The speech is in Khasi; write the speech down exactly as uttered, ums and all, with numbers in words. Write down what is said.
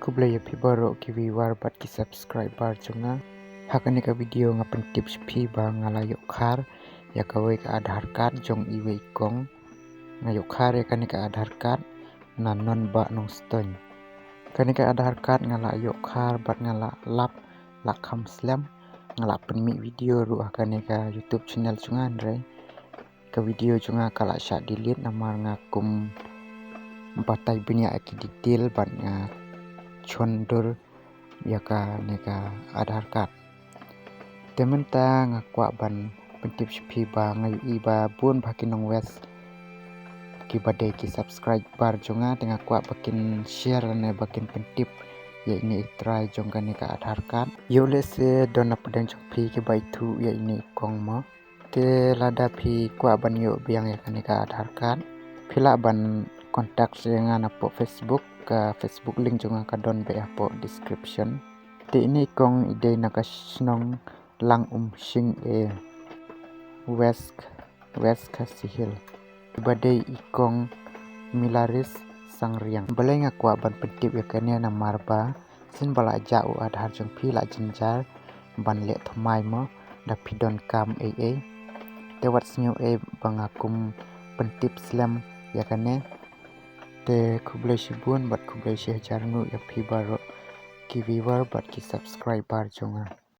Khublei ïa phi baroh ki viewer bad ki subscriber jong nga. Ha kane ka video nga pyntip sha phi ba nga la ïoh khar ïa kawei ka Aadhaar card jong iwei i kong. Nga ïoh khar ïa kane ka Aadhaar card na Nongbah Nongstoiñ. Kane ka Aadhaar card nga la ïoh khar bad nga la lap la kham slem. Nga la pynmih video ruh ha kane ka YouTube channel jong nga, hynrei ka video jong nga ka la shah delete namar nga kum batai bniah ïa ki detail bad nga shon dur ïa kane ka Aadhaar card. Te mynta nga kwah ban pyntip sha phi ba nga ïohi ba bun ba ki nong West kiba dei ki subscriber jong nga, te nga kwah ba kin share ne ba kin pyntip ïa ine i trai jong kane ka Aadhaar card. Ïoh lehse don na pdeng jong phi kiba ithuh ïa ine i kong mo. Te lada phi kwah ban ïoh biang ïa kane ka Aadhaar card, phi lah ban contact ïa nga napoh Facebook. Ka Facebook link jong nga ka don beit hapoh description. Te ine i kong i dei na ka shnong Langumshing A, West, West Khasi Hills. Iba dei i kong Milaris Sangriang. Balei nga kwah ban pyntip ïa kane namar ba sien ba la jah u Aadhaar jong phi la jynjar ban leh thymmai mo da phi donkam ei ei. Te wat sngew ei ba nga kum pyntip slem ïa kane. Te khublei shibun bad khublei shihajar nguh ïa phi baroh ki viewer bad ki subscriber jong nga.